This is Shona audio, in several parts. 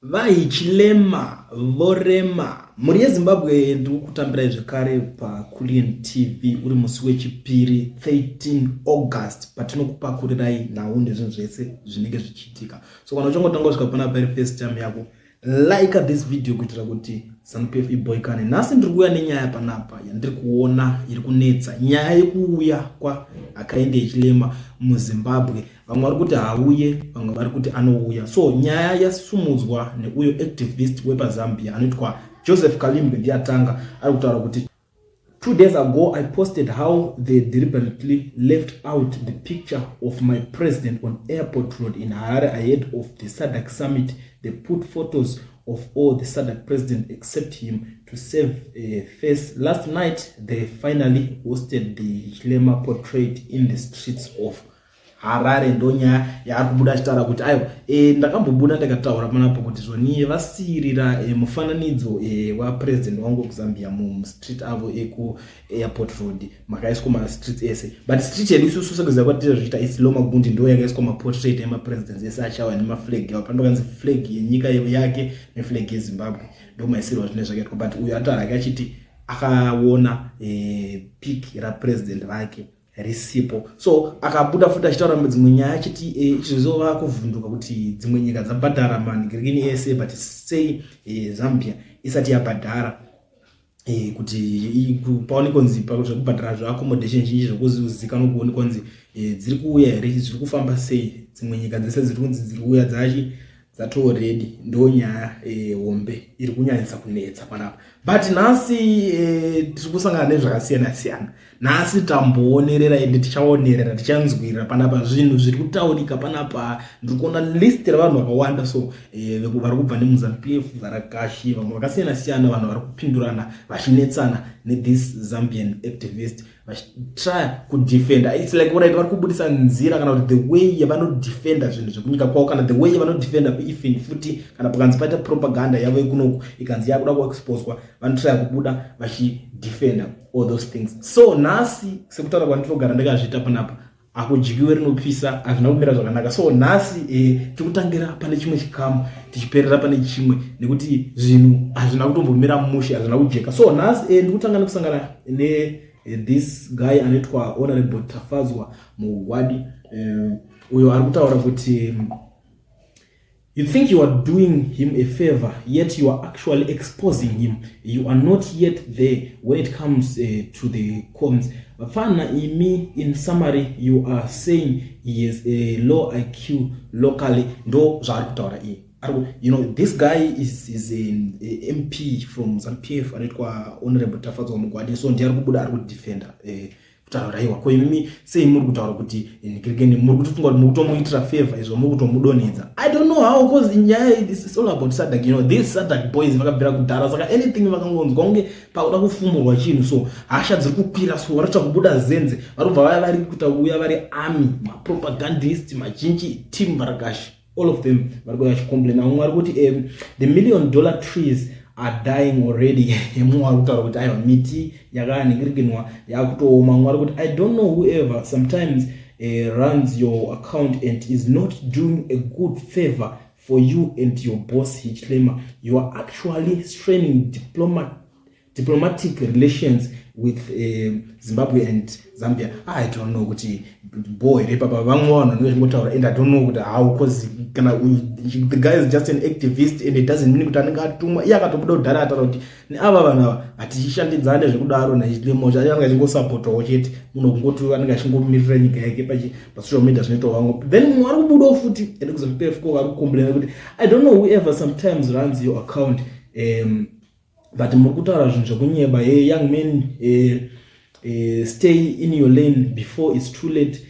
VaHichilema vorema. Mhuri yeZimbabwe, ndiri kukutambirai zvekare paCulian TV uri musi wechipiri 13 August, patinokupakurirai nhau nezvinhu zvese zvinenge zvichiitika. So kana uchangotanga kusvika panapa iri first time yako, like this video kuitira kuti ZANU-PF iboikane. Nhasi ndiri kuuya nenyaya panapa yandiri kuona iri kunetsa, nyaya yekuuya kwaHakainde Hichilema muZimbabwe. Vamwe vari kuti hauye, vamwe vari kuti anouya. So nyaya yasumudzwa neuyo activist wepaZambia anoitwa Joseph Kalimbwe, ndiye atanga. Ari kutaura kuti, "2 days ago I posted how they deliberately left out the picture of my president on Airport Road in Harare ahead of the SADC summit. They put photos of all the SADC president except him to save a face. Last night they finally hosted the Hichilema portrait in the streets of Harare." Ndonyaya yaari kubuda achitaura kuti aiwa, ndakambobuda ndakataura panapo kuti zvoni vasiyirira mufananidzo wapresident wangu wekuZambia mustreet avo ekuAirport Road. Makaiswa mastreets ese, but street yedu isusu, sekuziva kwatira zvichiita, its Lomagundi, ndo yakaiswa maportrait emapresidents ese achauya nemaflag avo. Pandokanzi flag yenyika yake neflag yeZimbabwe, ndo maisirwa zvine zvakaitwa. But uyo ataura ake achiti akaona pic rapresident vake risipo. So akabuda futi achitaura dzimwe nyaya achiti izvozvo kuvhunduka kuti dzimwe nyika dzabhadhara manhikirini ese, but sei Zambia isati yabhadhara, kuti paonekwa kunzi zvekubhadhara zveaccommodation zhinji zvekuzikanwa, kuonekwa kunzi dziri kuuya here, zviri kufamba sei. Dzimwe nyika dzese dziri kunzi dziri kuuya dzachi dzatoredi. Ndo nyaya hombe iri kunyanyisa kunetsa panapa. But nhasi tiri kusangana nezvakasiyana siyana. Nhasi tamboonerera, ende tichaonerera, tichanzwirira panapa zvinhu zviri kutaurika panapa. Ndiri kuona list revanhu vakawanda, so vari kubva nemuZANU-PF, varakashi, vamwe vakasiyana siyana, vanhu vari kupindurana vachinetsana nethis Zambian activist, vachitry kudefenda. It's like, right, vari kubudisa nzira kana kuti the way yavanodefenda zvinhu zvekunyika kwavo, kana the way yavanodefenda even futi kana pakanzi paita propaganda yavo yekunoku, ikanzi yakuda kuexposwa, vanotrya kubuda vachidefenda all those things. So nhasi, sekutaura kwandinogara ndakazviita panapa, hakudyiwe rinopisa, hazvina kumira zvakanaka. So nhasi tiri kutangira pane chimwe chikamu, tichiperera pane chimwe, nekuti zvinhu hazvina kutombomira mushe, hazvina kujeka. So nhasi ndikutanga nekusangana ne this guy anoitwa Honorable Tafadzwa Mugwadi, uyo ari kutaura kuti, "You think you are doing him a favor, yet you are actually exposing him. You are not yet there when it comes to the cons. Vafana imi, in summary, you are saying he has a low IQ locally." Ndo zvaari kutaura iye. This guy is a MP from ZANU-PF anoitwa Honorable Tafadzwa Mugwadi. So ndiye ari kubuda ari kudefenda, kutaura, aiwa, ko imimi sei muri kutaura kuti nikirikeni, muri kutofunga kuti muri kutomuitira favor, izvo muri kutomudonhedza? I don't know how, because nyaya, it's all about SADC. These SADC boys vakabvira kudhara, saka anything vakangonzwa kunge pakuda kufumurwa chinhu, so hasha dziri kukwira, so varikuta kubuda zenze, vari kubva vaya vari kuita kuuya vari army, mapropagandist mazhinji, team varakashi, all of them vari kuuya vachicomplaina. Vamwe vari kuti, "The million dollar trees are dying already." Mumwe ari kutaura kuti aiwa, miti yakanhingirikinwa yakutooma. Mumwe ari kuti, "I don't know whoever sometimes runs your account and is not doing a good favor for you and your boss Hichilema. You are actually straining diplomatic relations with Zimbabwe and Zambia." I don't know kuti boy here papa. Vamwe vanhu vanenge vachingotaura, and I don't know kuti how, 'cause kana the guy is just an activist and it doesn't mean kuti anenge atumwa. Iye akatobuda kudhara ataura kuti neava vanhu ava hatichishandidzane zvekudaro naChilema. Anenge achingosapotawo chete, munhu kungoti anenge achingomirira nyika yake pasocial media, zvinoitawo vamwe. Then mumwe ari kubudawo futi ende kuZANU-PF ko ari kucomplaina kuti, "I don't know whoever sometimes runs your account, but muri kutaura zvinhu zvekunyeba. Hey, young man, stay in your lane before it's too late.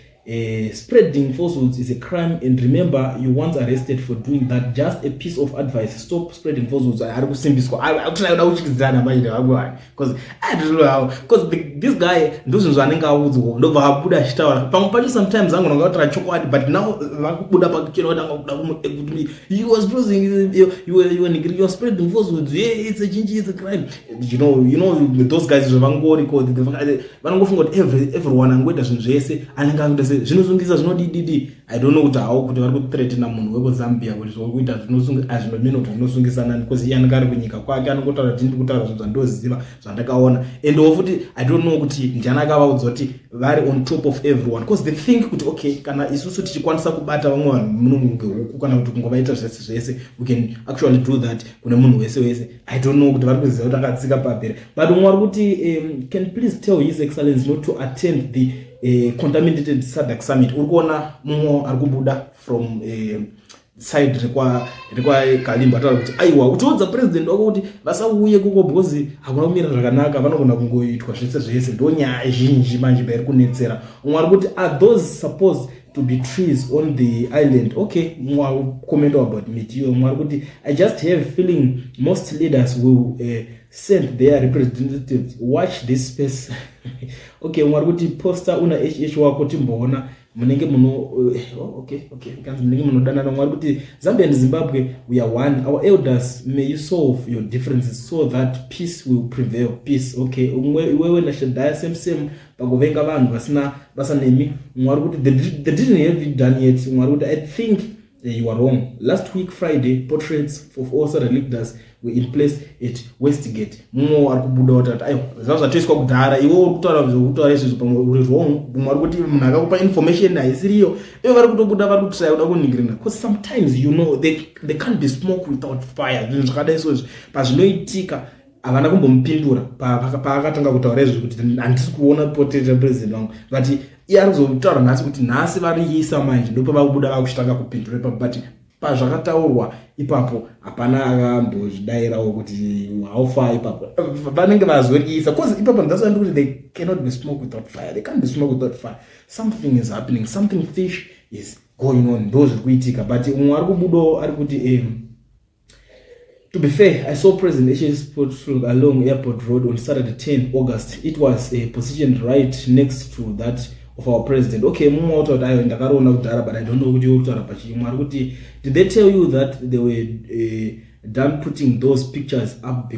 Spreading falsehoods is a crime, and remember you once arrested for doing that. Just a piece of advice: stop spreading falsehoods." Ari kusimbiswa, akutoda kuda kuchikidzana manje nevamwe, because I don't know how, because this guy, ndozvinhu zvaanenge audzwa, ndobva abuda achitaura. Pamwe pacho sometimes angonanga kutaura chokwadi, but now vakubuda pakuchena kuti anga kuda kuti he was posing, you are spreading falsehoods. Yeah, it's a chinchi, it's a crime. You know those guys, zvavangoriko, vanongofunga kuti everyone angoita zvinhu zvese anenge akuita. Zvinosungisa, zvinodididi. I don't know kuti how kuti vari kuthreatena munhu wekuZambia kuti zvauri kuita zvinomene kuti zvinosungisa nani, because iye anenge ari kunyika kwake, anongotaura kuti ndiri kutaura zvinhu zvandoziva, zvandakaona. Endewo futi I don't know kuti ndiani akavaudza kuti vari on top of everyone, because they think kuti okay, kana isusu tichikwanisa kubata vamwe vanhu munonge huku kana kuti kungovaita zvese zvese, we can actually do that kune munhu wese wese. I don't know kuti vari kuziva kuti akatsika papere, but umwe vari kuti can please tell His Excellence not to attend the contaminated SADC summit. Uri kuona mumwe ari kubuda from side rekwaKalimba ataura kuti aiwa, uchiudza president wako kuti vasauye koko because hakuna kumira zvakanaka, vanogona kungoitwa zvese zvese. Ndo nyaya zhinji manje pairi kunetsera. Umwe ari kuti, "Are those supposed to be trees on the island?" Okay, mumwe ari kucomment about miti iyo. Mumwe ari kuti, "I just have feeling most leaders will send their representatives. Watch this space." Okay, umwe ari kuti, "Posta una HH wako timboona munenge muno." Oh, okay, kanzi munenge munodanana. Mwari kuti, "Zambia and Zimbabwe, we are one. Our elders, may you solve your differences so that peace will prevail. Peace." Okay, umwe, iwewe naShadaya same same pakuvenga vanhu vasina basa nemi. Mwari kuti, "They didn't have it done yet." Mwari kuti, "I think you are wrong. Last week Friday, portraits of all SADC leaders were in place at Westgate." Mumwe ari kubuda kuti aiwa, zvava zvatoiswa kudhara. Iwe uri kutaura zvekutaura izvizvo, pamwe uri wrong. Mumwe ari kuti munhu akakupa information haisiriyo. Ivo vari kutobuda, vari kutry kuda kuningirina, because sometimes there can't be smoke without fire. Zvinhu zvakadai so izvi pazvinoitika, havana kumbomupindura paakatanga kutaura izvi kuti handisi kuona portrait yapresident wangu, but iye ari kuzotaura nhasi kuti nhasi variisa manje, ndopavakubuda vakuchitanga kupindura ipapo. But pazvakataurwa ipapo hapana akambozvidayirawo kuti how far ipapo vanenge vazoriisa, because ipapo that's why ndikuti they cannot be smoke without fire. They can't be smoke without fire. Something is happening, something fish is going on. Ndo zviri kuitika. But umwe ari kubudawo ari kuti, "To be fair, I saw President HH's portrait along Airport Road on Saturday 10 August. It was positioned right next to that of our president." Okay, mumwe wataura kuti ayo ndakariona kudhara, but I don't know kuti iwe kutaura pachimwe. Ari kuti, "Did they tell you that they were done putting those pictures up?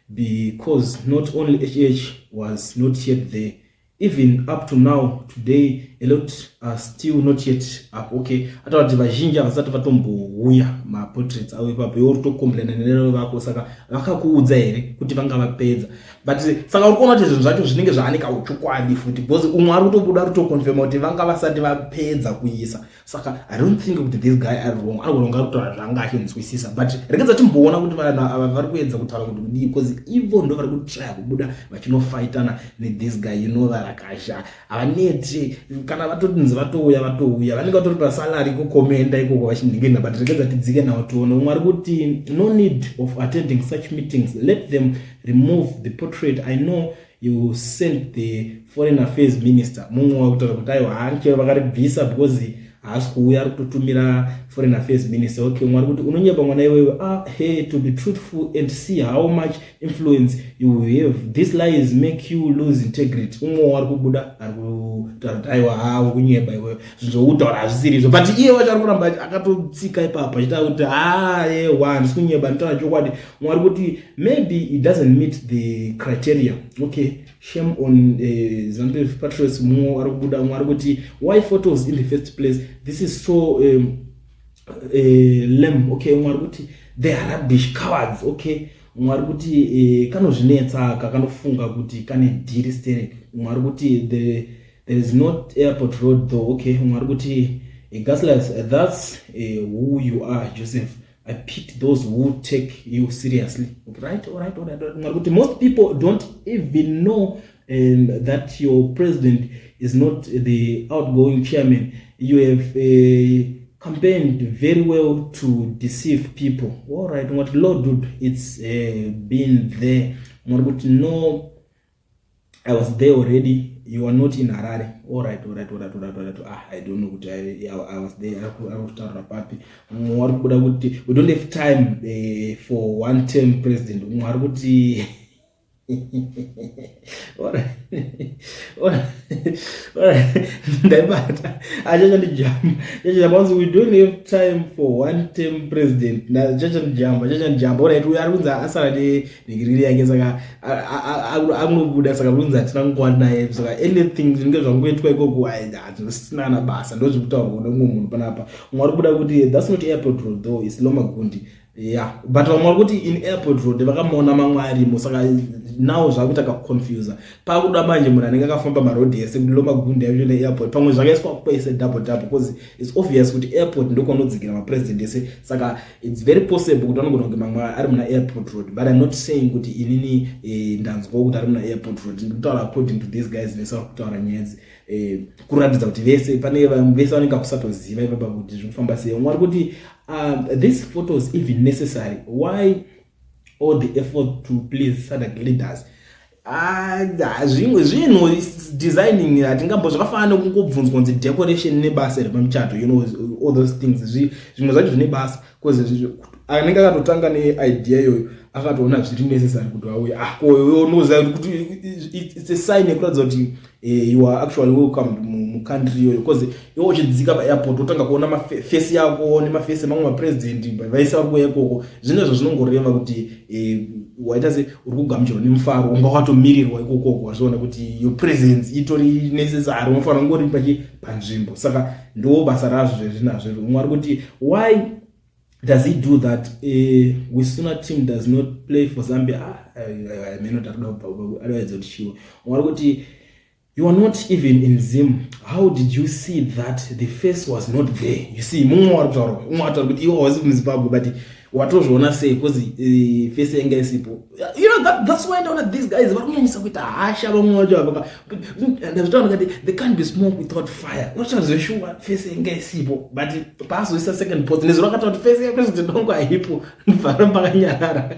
Because not only HH was not yet there, even up to now today a lot are still not yet up." Okay, ataura kuti vazhinji havasati vatombouya maportraits avo ipapo. Iwe uri kutocomplaina nerero vako, saka vakakuudza here kuti vanga vapedza? But saka uri kuona kuti zvinhu zvacho zvinenge zvaanika uchokwadi futi, because umwe ari kutobuda ari kutoconfirma kuti vanga vasati vapedza kuisa. Saka I don't think kuti this guy ari wrong, anogona kunge ari kutaura zvaanga achinzwisisa, but regedza timboona kuti vanhu ava vari kuedza kutaura kuti kudii, because ivo ndo vari kutraya kubuda vachinofaitana nethis guy. Varakasha havaneti kana vatotinzi vatouya, vatouya, vanenge vatori pasalary kukomenda ikoko vachinhingirina. But regedza tidzike navo tione. Umwe ari kuti, "No need of attending such meetings. Let them remove the portrait. I know you sent the foreign affairs minister." Mumwe wakutaura kuti aiwa, hanchero vakaribvisa because haasi kuuya, ari kutotumira foreign affairs minister. Okay, umwe ari kuti, "Unonyepa mwana iwewe." Ah, hey, to be truthful and see how much influence you have. These lies make you lose integrity. Umwe wari kubuda ari kutaura kuti aiwa, ha, uri kunyeba iwewe, zvinhu zvokutaura hazvisiri izvo, but iye wacho ari kuramba akatotsika ipapo achitaura kuti ha, yewa, handisi kunyeba, nditaura chokwadi. Umwe ari kuti, "Maybe it doesn't meet the criteria." Okay, shame on ZANU-PF patriots. Mumwe ari kubuda, umwe ari kuti, "Why photos in the first place? This is so lame." Okay, umwe ari kuti, "They are rubbish cowards." Okay, umwe ari kuti, "Kanozvinetsa aka, kanofunga kuti kane dhiri sterek." Umwe ari kuti, "There is not Airport Road though." Okay, umwe ari kuti, "Gaslas, that's who you are, Joseph. I picked those who take you seriously." Right, all right, all right. Umwe ari kuti, "Most people don't even know that your president is not the outgoing chairman. You have campaigned very well to deceive people." All right, what lord dude, it's been there. Mwari kuti, "No, I was there already. You are not in Harare." All right. Ah, I don't know kuti I was there ari kutaurira papi. Mumwe ari kubuda kuti, "We don't have time for one term president." Mumwe ari kuti, Ndaibata achachandijamba chachajamba kunzi we don't have time for one term president. Chachandijamba, chachandijamba. Alright, uyo ari kunzi asara nenhingiriri yake, saka akunobuda, saka kunzi hatina nguva naye. Saka anything zvinenge zvangoitwa ikoko hazvisina kana basa. Ndo zviri kutaurwa nemumwe munhu panapa. Umwe ari kubuda kuti that's not Airport Road though, is Lomagundi. Yeah, but vamwe vari kuti in Airport Road vakamuona mamwe arimo. Saka now zvakuita kakuconfusa. Pakuda manje munhu anenge akafamba marodhi ese kuti Lomagundi yacho neairport pamwe zvakaiswa kwese double double, because it's obvious kuti airport ndokwanodzikira mapresident ese. Saka it's very possible kuti vanogona kunge mamwe ari muna Airport Road, but I'm not saying kuti inini ndanzwawo kuti ari muna Airport Road. Ndikutaura according to these guys vese vari kutaura nyaya idzi, kuratidza kuti vese pane vese vanenge kusatoziva ipapa kuti zviri kufamba sei. Umwe ari kuti this photos even necessary? Why all the effort to please SADC leaders? Ah, zvimwe zvinhu designing hatingambo zvakafanana nekungobvunzwa kunzi decoration nebasa repamuchato, all those things. Zvimwe zvacho zvine basa because anenge akatotanga neidea iyoyo akatoona zviri necessary kuti vauye. Ah, ko unoziva kuti it's a sign yekuratidza kuti you are actually welcomed mucountry iyoyo, because iwe uchidzika paairport wotanga kuona maface yako nemaface emamwe mapresident vaise vari kuuya ikoko, zvinezvo zvinongoreva kuti waita se uri kugamuchirwa nemufaro, unga watomirirwa ikokoko, wachiona kuti your presence itori necessary, unofanira kungori pachi panzvimbo. Saka ndo basa razvo zvezvinazvo. Umwe ari kuti why does he do that? WeSuna team does not play for Zambia. Ah, menot arikuda kuti chiwo. Umwe ari kuti you are not even in Zim, how did you see that the face was not there? You see, mumwe wari kutaura, umwe wataura kuti iwe hausi muZimbabwe, but watozviona sei because face yanga isipo? That's why ndaona these guys vari kunyanyisa kuita hasha. Vamwe vacho vaka ndazvitaura ndikati there can't be smoke without fire. Unotaura zveshuwa, face yanga isipo, but paazoisa second post nezuro akataura kuti face yapresident wangu haipo, ndibvara pakanyarara.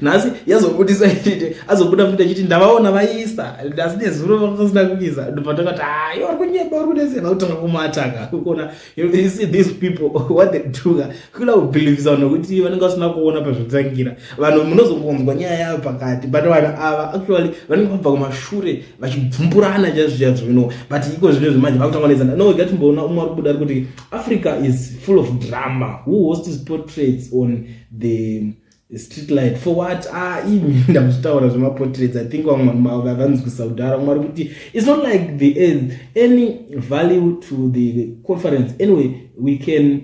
Nhasi yazobudisa ichiti azobuda futi achiti ndavaona vaisa, asi nezuro vakasina kuisa. Ndobva ndakati ah, iwe uri kunyepa, uri kudesera kutanga kumuataka kuona. You see these people, what they do, kuda kubhilivhisa vanhu kuti vanenge vasina kuona pazvotangira. Vanhu munozongonzwa nyaya yavo pakati, but vanhu ava actually vanenge vabva kumashure vachibvumburana chaizvo chaizvo. But iko zvino manje vakutanga nezana no gatimboona. Umwe ari kubuda ari kuti Africa is full of drama. Who hosts portraits on the street light for what? Ah, imi ndamuzvitaura zvemaportraits. I think vamwe vanzwisa kudhara. Umwe ari kuti it's not like the adds any value to the conference anyway. We can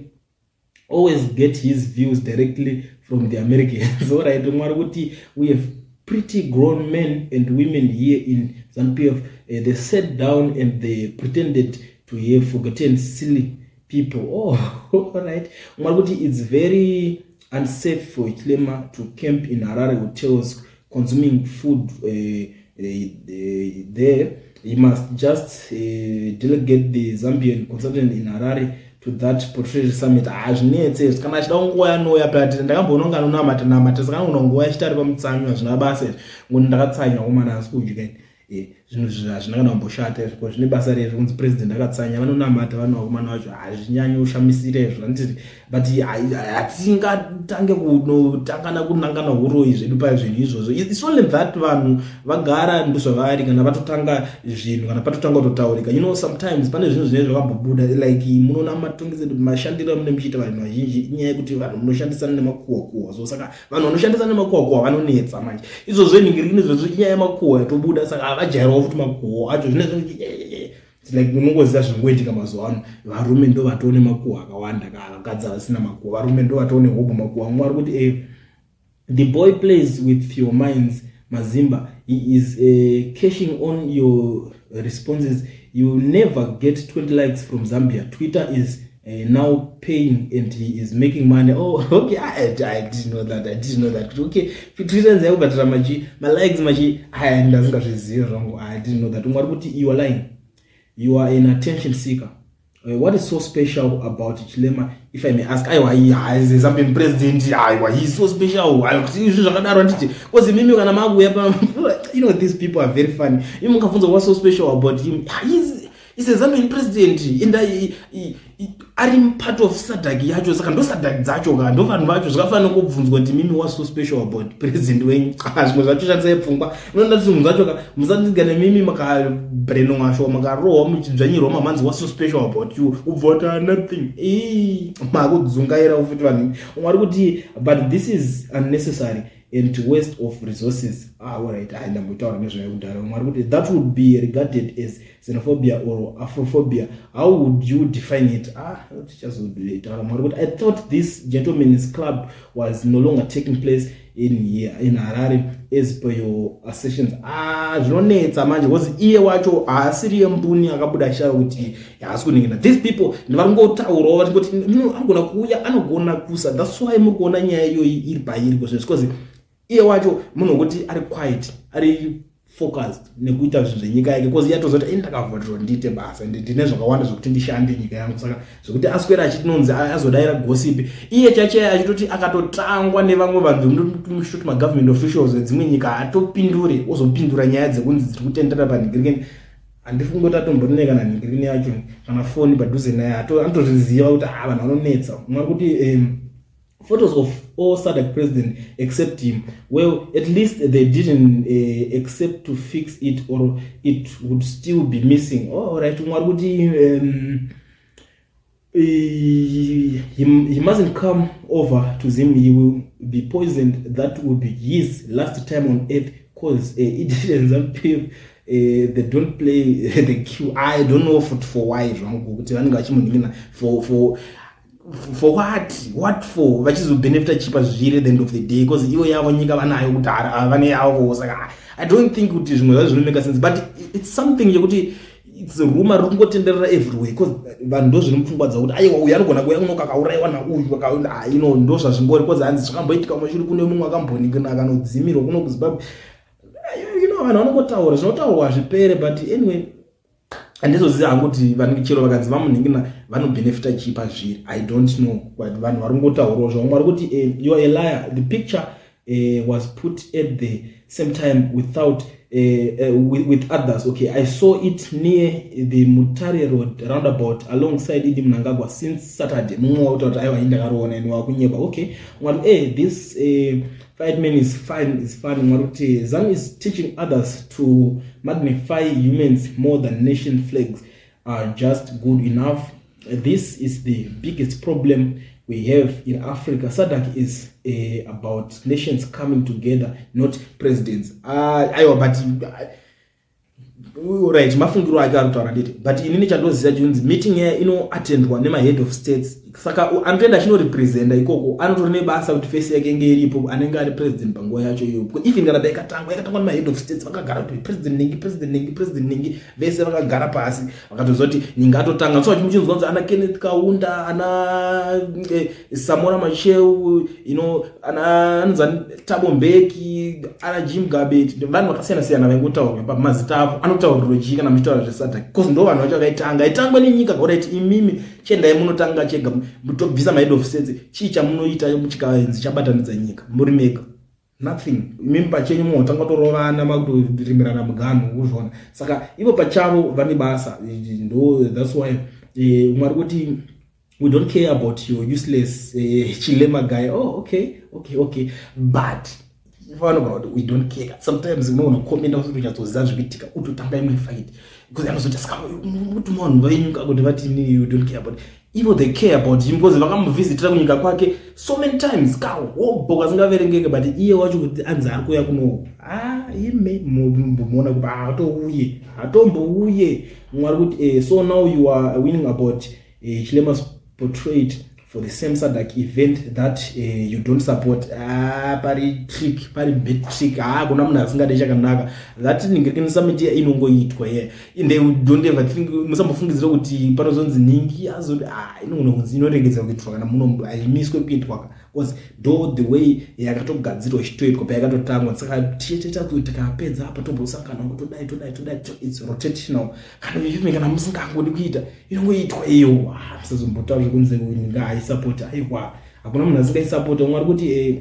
always get his views directly from the Americans. Alright, umwe ari kuti we have pretty grown men and women here in ZANU-PF. They sat down and they pretended to have forgotten. Silly people. Oh, alright. Umwe ari kuti it's very unsafe for Hichilema to camp in Harare hotels consuming food there. He must just delegate the Zambian consultant in Harare to that portrait summit. Hazvinetse kana achida kunguva yanouya, but ndakamboona kunge anonamata namata, saka anogona kunguva achiti ari pamutsanyo. Hazvina basa izvi, ngoni ndakatsanya komana, asi kudya zvinhu hazvina kana kumboshata izvo. Zvine basa rezvo kunzi president akatsanya? Vanonamata vanhu vakomana vacho, hazvinyanyi kushamisira izvo, handiti? But hatingatange kunotangana kunangana uroyi zvedu pazvinhu izvozvo. It's only that vanhu vagara ndozvavari kana vatotanga zvinhu, kana patotanga kutotaurika. Sometimes pane zvinhu zvinenge zvakambobuda, like munoona matongese mashandiro amune muchiita vanhu vazhinji, inyaya yekuti vanhu munoshandisana nemakuhwa kuhwa. So saka vanhu vanoshandisana nemakuhwa kuhwa vanonetsa manje. Izvozvo nhingirini izvozvo inyaya yemakuhwa yatobuda, saka havajairawo futi makuhwa acho. Zvine like unongoziva zvingoitika mazuva ano, varume ndo vatoo nemakuhwa akawanda, vakadzi havasina makuhwa, varume ndo vatoo nehobho makuhwa. Mumwe ari kuti the boy plays with your minds, Mazimba. He is cashing on your responses. You never get 20 likes from Zambia. Twitter is now paying and he is making money. Oh, okay. I didn't know that. I didn't know that. Okay, Twitter nzaya kubhadhara machi malikes machi. Aya ndasingazvizivi zvangu. I didn't know that. Umwe ari kuti you are lying, you are an attention seeker. What is so special about Hichilema, if I may ask? Aiwa, is Zambian president. Aiwa, he is so special. Izvi zvakadaro handiti? Because mimi kana makuuya, these people are very funny. Imi mukabvunza what's so special about him, he's Is a Zambian president and ari part of SADC yacho. Saka ndo SADC dzacho ka, ndo vanhu vacho. Zvakafanira kubvunzwa kuti mimi, what's so special about president wenyu? Zvimwe zvacho shandisai pfungwa. Unoda zvinhu zvacho ka, musandiga nemimi makabrainwashwa, makarohwa, muchidzvanyirwa mamanzi. What's so special about you? Ubva wati, ah, nothing. Makudzungaira futi vanhu. Umwe ari kuti, "But this is unnecessary and waste of resources." Ah, alright, ai ndambotaura nezvayo kudhara. Umwe ari kuti, "That would be regarded as xenophobia or afrophobia. How would you define it?" Ah, tichazotaura. Mwari kuti, "I thought this gentleman's club was no longer taking place in here in Harare as per your assertions." Ah, zvinonetsa manje because iye wacho haasiriye mbuni akabuda achitaura kuti haasi kuningina. These people ndivari kungotaurawo vachingoti anogona kuuya, anogona kusa. That's why muri kuona nyaya iyoyi iri pairi kozvo, because iye wacho munhu wekuti ari quiet, ari focused nekuita zvinhu zvenyika yake, because iye atozoti, "Ini ndakavhoterwa ndiite basa ende ndine zvakawanda zvekuti ndishande nyika yangu." Saka zvekuti aswera achitinonzi azodayira gossip, iye chache achitoti akatotangwa nevamwe vanhu vemushoti, magovernment officials edzimwe nyika, atopindure ozopindura nyaya dzekunzi dziri kutenderera panhingirikeni. Handifungi kuti atomborine kana nhingirikeni yacho kana foni padhuze naye. Anotozviziva kuti ah, vanhu vanonetsa. Mwari kuti, "Photos of all SADC president except him. Well, at least they didn't accept to fix it or it would still be missing." Oh, right. Mwari kuti, "He mustn't come over to Zim. He will be poisoned. That will be his last time on earth, 'cause it didn't they don't play the queue." I don't know for why zvangu kuti vanenge vachimunhingina for what for, vachizobhenefita chipa zviri at the end of the day, because ivo yavo nyika vanayo kudhara, vane yavo. Saka I don't think kuti zvimwe zvacho zvinomake sense, but it's something yekuti it's rumor riri kungotenderera everywhere, because vanhu ndo zviri mupfungwa dzavo kuti aiwa, uyu anogona kuuya kunoka akaurayiwa nauyu. Ino ndo zvazvingori, because hanzi zvakamboitika mashure kune mumwe akambonikina akanodzimirwa kuno kuZimbabwe. Vanhu vanongotaura zvinotaurwa zvipere, but anyway, handizoziva hangu kuti vanenge chero vakanzi vamunhingina vanobhenefita chii pazviri. I don't know, but vanhu vari kungotaurawo zvavo. Vari kuti, "You are a liar. The picture was put at the same time without with others. Okay, I saw it near the Mutare Road roundabout alongside ED Mnangagwa since Saturday." Mumwe wakuta kuti aiwa, indakaroona ini wakunyeba. Okay, mwari, this fight man is fine, is fun. Mwari kuti, "ZANU is teaching others to magnify humans more than nation. Flags are just good enough. This is the biggest problem we have in Africa. SADC is about nations coming together, not presidents." Aiwa, but right, mafungiro ake ari kutaura nditi, but inini chandoziva chinonzi meeting iya inoatendwa nemahead of states. Saka anotoenda achinorepresenta ikoko, anotori nebasa kuti face yake inge iripo, anenge ari president panguva yacho iyoyo. Even kana paikatangwa, yakatangwa nemahead of states vakagara kuti president ningi, president ningi, president ningi, vese vakagara pasi vakatoziva kuti ningi atotanga. So muchinzwa kunzi ana Kenneth Kaunda, ana Samora Machel, ana anonzi Thabo Mbeki, ana Jim Gabet, vanhu vakasiyana siyana vaingotaurwa pamazita avo anotaurirwa chii kana muchitaura zveSADC, because ndo vanhu vacho vakaitanga. Itangwa nenyika kauraiti, imimi chiendai munotanga chega, tobvisa mahead of states. Chii chamunoita chikanzi chabatanidza nyika muri mega? Nothing. Imimi pachenyu munotanga torovana, makutorimirana muganhu kuzvona. Saka ivo pachavo vane basa. Ndo that's why umwe ari kuti, "We don't care about your useless Chilema guy." Oh, okay, but vanogona kuti we don't care. Sometimes unoona commenta usati unyatsoziva zvikuitika, utotanga imwe fight, because anozoti saka kutuma vanhu venyuka kuti vati you don't care about. Ivo they care about him because vakamuvhizitira kunyika kwake so many times, kahobho kasingaverengeke. But iye wacho kuti anzi ari kuuya kuno, ah, ime mumbomuona kuti haatouye, haatombouye. Mumwe ari kuti, "So now you are winning about Chilema's portrait for the same SADC event that you don't support." Ah, pari trick, pari bad trick. Ah, kuna munhu asingade chakanaka. That ningirikini summit inongoitwa ye ende don't ever think, musambofungidzira kuti panozonzi ningi azoti, ah, inogona kunzi inoregedza kuitwa kana muno haimiswe kuitwa, because ndo the way yakatogadzirwa ichitoitwa payakatotangwa. Saka tichitoita kuti tikapedza apa tombosangana, todai, todai, todai. It's rotational. Kana ivime kana musingangodi kuita, inongoitwa iyo. Ah, musazombotaura zvekunzi ninga haisapoti. Aiwa, hakuna munhu asingaisapoti. Umwe ari kuti,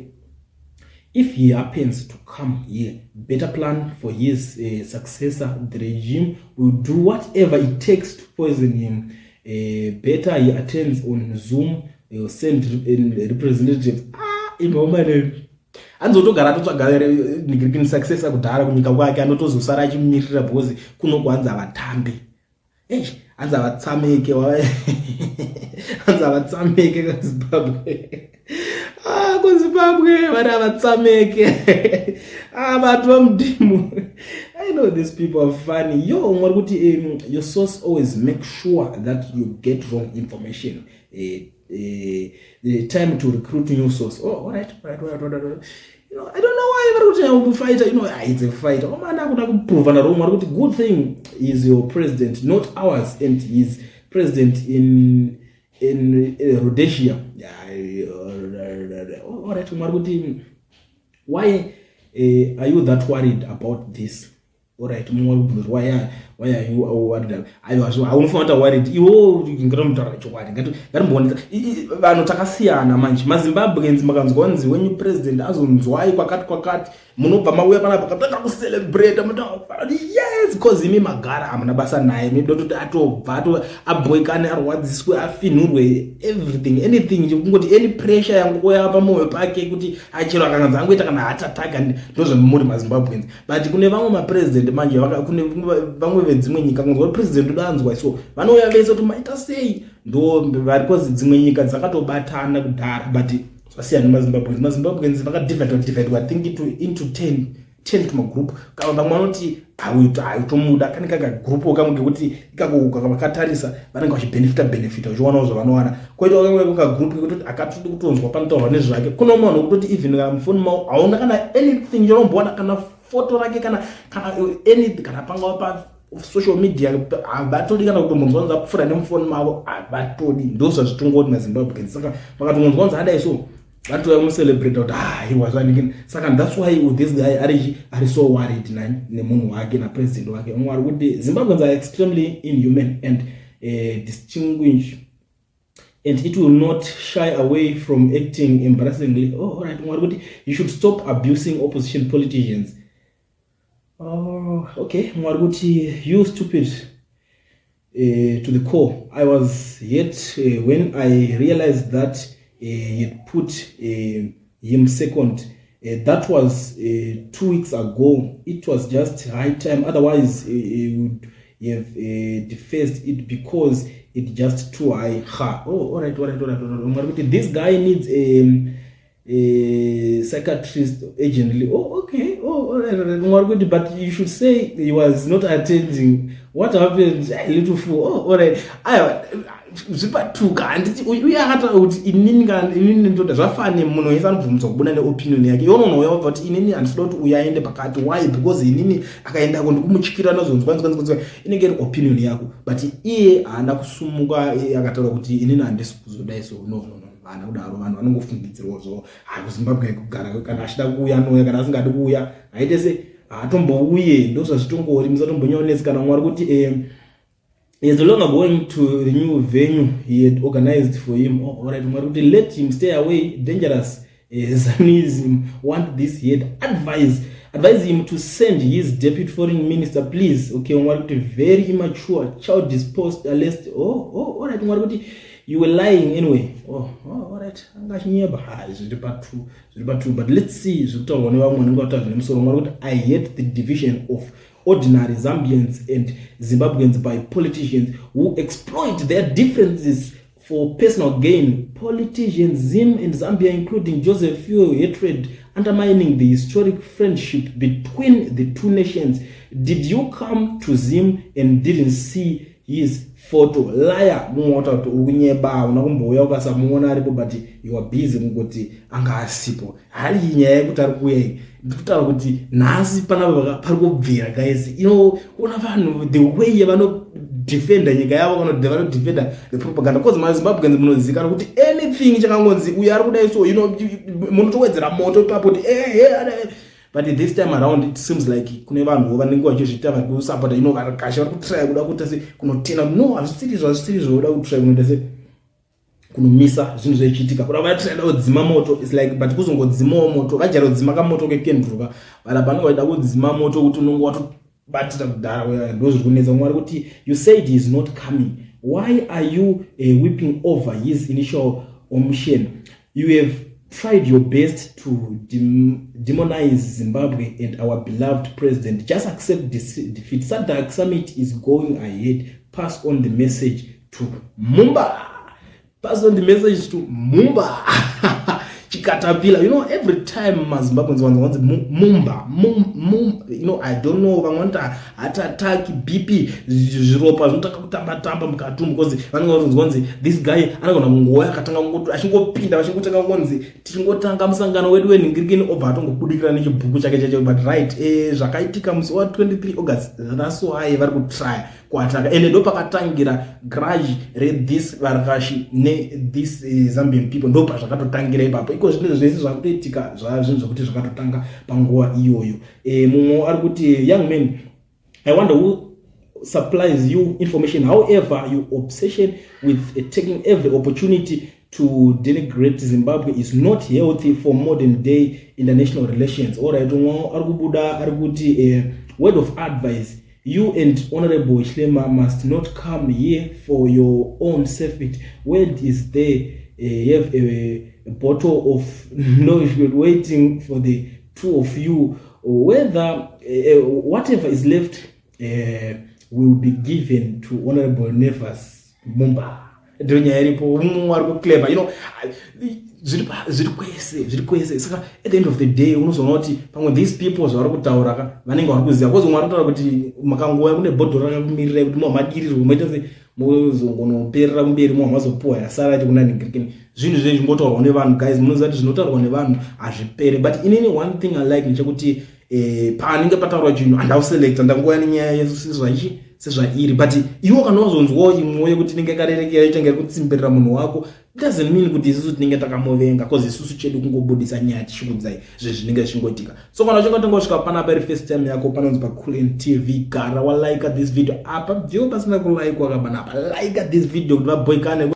If he happens to come here, better plan for his successor. The regime will do whatever it takes to poison him. Better he attends on Zoom, send representative. Ah, imomane anzotogara atotsvaga nigirikini successor kudhara kunyika kwake, anotozosara achimirira because kuno kwanzi havatambi. Eish, hanzi havatsameke, hanzi havatsameke kuZimbabwe. Ah, kuZimbabwe vari havatsameke. Ah, vanhu vamudimu, I know these people are funny. Yo, mwari kuti your source always make sure that you get wrong information. The time to recruit new source. Oh, all right. I don't know why vari kuti kufighter, ah, it's a fighter. Omana akuda kuprova naro. Mwari kuti good thing is your president, not ours, and he's president in Rhodesia. Yeah, all right. Mwari kuti why are you that worried about this? Alright, mumwe kubvunza why are you worried? Aiwa, haunofanira kuita worried iwo. Ngatomutaura chokwadi, ngatimboonesa vanhu takasiyana manje. MaZimbabweans, makanzwa kunzi wenyu president azonzwai kwakati kwakati, munobva mauya panapa katanga kucelebrata, muti yes, because imi magara hamuna basa naye. Midototi atobva ato abhoikane, arwadziswe, afinhurwe, everything, anything, kungoti any pressure yangoya pamwoyo pake kuti achero akanganzi angoita kana heart attack. Ndozvemuri maZimbabweans. But kune vamwe mapresident manje, kune vamwe vedzimwe nyika, kunzwa kuti president udanzwa so, vanouya vese kuti maita sei. Ndo vari kozi dzimwe nyika dzakatobatana kudhara, but zvasiyana nemaZimbabweans. MaZimbabweans vakadivhaidwa dividwa, I think, into 10 tumagroup. Vamwe vanoti tomuda, kane kagroup kamwe kekuti ikako vakatarisa vanenge vachibenefita benefita, vachiwanawo zvavanowana. Koita kamwe kagroup kekutoti akatodi kutonzwa panotaurwa nezvake. Kune umwe vanhu wekutoti even kana mufoni mavo hauna kana anything chaunombowana, kana foto rake, kana any, kana pangava pa social media, havatodi kana kutombonzwa kunzi apfuura nemufoni mavo, havatodi. Ndo zvazvitongoti maZimbabweans. Saka vakatongonzwa kunzi adai so, vatouya kumucelebrata kuti aiwa zvaningini. Saka that's why this guy ari so worried nani nemunhu wake, napresident wake. Umwe ari kuti Zimbabweans are extremely inhuman and distinguish and it will not shy away from acting embarrassingly. Oh, all right. Umwe ari kuti you should stop abusing opposition politicians. Oh, okay. Umwe ari kuti you stupid to the core. I was yet when I realized that he had put him second. That was 2 weeks ago. It was just high time. Otherwise, he would have defaced it because it just too high. Ha. Oh, all right. All right. This guy needs a psychiatrist urgently. Oh, okay. Oh, all right. But you should say he was not attending. What happened? Little fool. Oh, all right. Aiwa, zvipatuka handiti uye akataura kuti inini kana inini ndoda zvafane. Munhu wese anobvumidzwa kubuda neopinion yake. Iwe unouya wabva kuti inini handisida kuti uyu aende pakati. Why? Because inini akaendako ndikumutyira, nozonzwa nzwa nzwa. Inenge iri opinion yako, but iye haana kusumuka akataura kuti inini handisi kuzodai. So no, haana kudaro. Vanhu vanongofungidzirwa zvo. KuZimbabwe kugara, kana achida kuuya anouya, kana asingadi kuuya haite se haatombouye. Ndo zvazvitongori, musatombonyaonetsi. Kana Mwari kuti he is no longer going to the new venue he had organized for him. Oh, all right. Mwari kuti let him stay away. Dangerous Zanism want this head. Advise him to send his deputy foreign minister, please. Okay. Mwari kuti very immature, child disposed arrest. Oh, all right. Mwari kuti you were lying anyway. Oh, all right. Anga achinyeba. Ha, zviri pa two, zviri pa two, but let's see zviri kutaurwa nevamwe vanenge vataura zvine musoro. Mwari kuti I hate the division of ordinary Zambians and Zimbabweans by politicians who exploit their differences for personal gain. Politicians Zim and Zambia, including Joseph fuel hatred, undermining the historic friendship between the two nations. Did you come to Zim and didn't see his photo? Liar. Mumwe wataura kuti ukunyeba, una kumbouya ukasamuona aripo, but you are busy kungoti anga asipo. Hari nyaya yekuti ari kuuya iyi, ndikutaura kuti nhasi panapa pari kubvira, guys. Ona vanhu the way yavanodefenda nyika yavo, kana vanodefenda the propaganda, because maZimbabweans munozivikanwa kuti anything chakangonzi uyo ari kudai so, munotowedzera moto ipapo kuti ehe. But this time around it seems like kune vanhuwo vanenge vachizviita vari kusapota, varikasha vari kutraya kuda kuita se kunotena. No, hazvisirizvo, hazvisirizvo. Kuda kutraya kunoita se Kunomisa zvinhu zvechiitika kuda vatraida kudzima moto, it's like, but kuzongodzimawo moto, vajaira kudzima kamoto kekendruka, but apa vanenge vachida kudzima moto kuti unonge watobatira kudhara. Ndo zviri kunetsa. Mwari kuti you said he is not coming. Why are you weeping over his initial omission? You have tried your best to demonize Zimbabwe and our beloved president. Just accept this defeat. SADC summit is going ahead. Pass on the message to Mumba. Pass on the message to Mumba chikatapila. Every time maZimbabweans vanzi vanzi Mumba mum, mum, I don't know, vamwe vanoti heart attack, BP, zviropa zvinotanga kutamba tamba mukati umu, because vanenge vatonzwa kunzi this guy anogona kungouya akatanga achingopinda, vachingotanga kunzi tichingotanga musangano wedu wenhingirikini, obva atongobudikira nechibhuku chake chacho. But right, zvakaitika musi wa23 August, that's why vari kutrya kuataka, ende ndo pakatangira grudge rethis varakashi nethis Zambian people. Ndo pazvakatotangira ipapo. Iko zvinhu zvese zvakutoitika zvazvinhu zvokuti zvakatotanga panguva iyoyo. Mumwe ari kuti, "Young man, I wonder who supplies you information. However, your obsession with taking every opportunity to denigrate Zimbabwe is not healthy for modern day international relations." Alright, umwe ari kubuda ari kuti, "Word of advice: you and Honorable Shlema must not come here for your own safety. Word is there, have a bottle of nourishment waiting for the two of you. Whether whatever is left will be given to Honorable Nevers Mumba." Ndo nyaya iripo. Mumwe ari kuclema, zviri kwese, zviri kwese. Saka at the end of the day unozoona kuti pamwe these people zvavari kutaura ka, vanenge vari kuziva, because umwe ari kutaura kuti makangouya kune bhodhoro rakakumirirai kuti muhamadirirwe, moita se muzongonoperera kumberi, muhamazopuwa yasara acho kuna nhingirikini. Zvinhu zvinenge zvimbotaurwa nevanhu, guys. Munoziva kuti zvinotaurwa nevanhu hazvipere. But inini one thing I like ndechekuti panenge pataurwa chinhu, handauselecta, ndangouya nenyaya sezvaichi sezvairi. But iwo kana wazonzwawo imwewo yekuti inenge yakarerekera, ichange iri kutsimbirira munhu wako, doesn't mean kuti isusu tinenge takamuvenga, because isusu chedu kungobudisa nyaya tichikudzai zvezvinenge zvichingoitika. So kana uchinge watanga kusvika panapa iri first time yako, panonzi paCulian TV, gara walike this video. Apa bviwo pasina kulaikwa kapanapa, like this video kuti vaboikane.